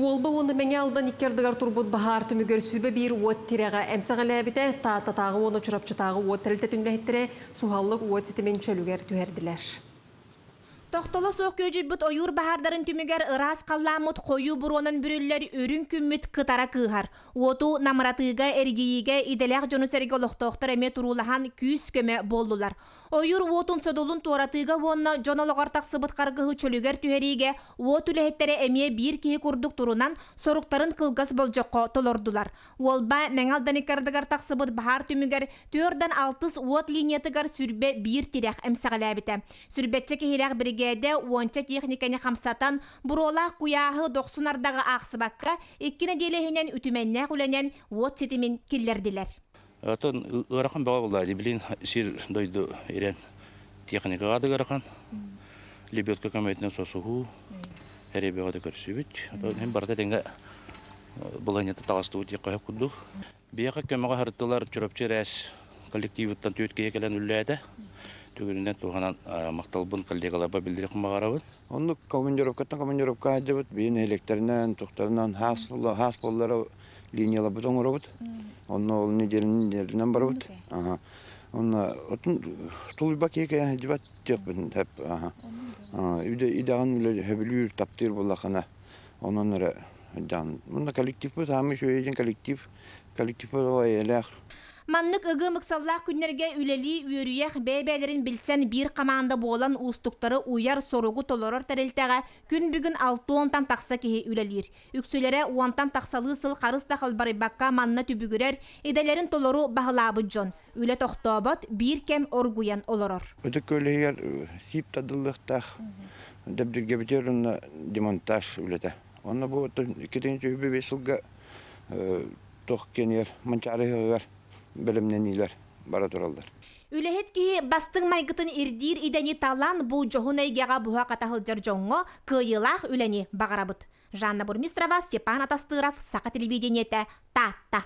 Уолба уонна Мэҥэ Алдан икки ардыгар турбут баһаар түмүгэр 21 уот тирэҕэ эмсэҕэлээбитэ, Тааттатааҕы уонна Чурапчытааҕы уот тэрилтэтин үлэһиттэрэ суһаллык уот ситимин чөлүгэр түһэрдилэр. Тохтоло суох күөдьүйбүт ойуур баһаардарын түмүгэр ыраас халлааммыт хойуу буруонан бүрүллэр үрүҥ күммүт кытара кыыһар. Уоту намыратыыга, эргийиигэ идэлээх дьону-сэргэ олохтоохтор эмиэ туруулаһан күүс-көмө буоллулар. Ойуур уотун содулун туоратыыга уонна дьон олоҕор тахсыбыт харгыһы чөлүгэр түһэриигэ уот үлэһиттэрэ эмиэ биир киһи курдук турунан соруктарын кылгас болдьоххо толордулар. Уолба Мэҥэ Алдан икки ардыгар тахсыбыт баһаар түмүгэр түөртэн алтыс уот линиятыгар 21 тирэх эмсэҕэлээбитэ. Сүрбэччэ киһилээх биригээдэ уонча техникэни хамсатан, буруолаах куйааһы дохсун ардаҕы аахсыбакка, икки нэдиэлэ иһинэн үтүмэннээх үлэнэн уот ситимин киллэрдилэр. Оттон ыарахан бөҕө буолла дии. Билигин сир дойду ирэн техникаҕа да ыарахан. Лебедка көмөтүнэн сосуһуу эрэй бөҕөтө көрсүбүт. Оттон иһин барыта тэҥҥэ былаһынньата таҕыстыбыт диэххэ сөп курдук. Биһиэхэ көмөҕө сырыттылар Чурапчы РЭС коллективыттан түөрт киһи кэлэн үлэлээтэ. Түгэнинэн туһанан махталбын коллегаларбар биллэриэхпин баҕарабын. Оннук командировкаттан командировка сылдьабыт. Биир нэһилиэктэринэн, тухтарынан хаас хаас буоллара линияларбыт оҥоробут. Онно ол нэдиэлэнэн барабыт. Онно отун тулуйбат киһи кэлэн сылдьыбат диэхпин сөп. Идэҕин сөбүлүүр, таптыыр буоллаххына, онон эрэ сылдьаҕын. Мунна коллективпыт саамай үчүгэй диэн коллектив, коллективпыт ол эйэлээх. Маннык ыгым ыксаллаах күннэргэ үлэлии үөрүйэх бэйэ-бэйэлэрин билсэн биир хамаанда буолан уустуктары уйар соругу толорор тэрилтэҕэ күн бүгүн 60-тан тахса киһи үлэлиир. Үксүлэрэ уонтан тахсалыы сыл харыс да халбарыйбакка манна түбүгүрэр, идэлэрин толору баһылаабыт дьон. Үлэ тохтообот, биир кэм оргуйан олорор. Ытык Күөл сиип тардыллыахтаах Дэбдиргэбитигэр уонна демонтаж үлэтэ. Онно бу 2025 сылга туох киэнигэр Манчаары ыһыаҕыгар бэлэмнэниилэр бара тураллар. Үлэһит киһи бастыҥ майгытын ирдиир идэни талан бу дьоһун эйгэҕэ буһа-хата сылдьар дьоҥҥо кыайыылаах үлэни баҕарабыт. Жанна Бурмистрова, Степан Атастыров, Саха телевидениетэ, Таатта.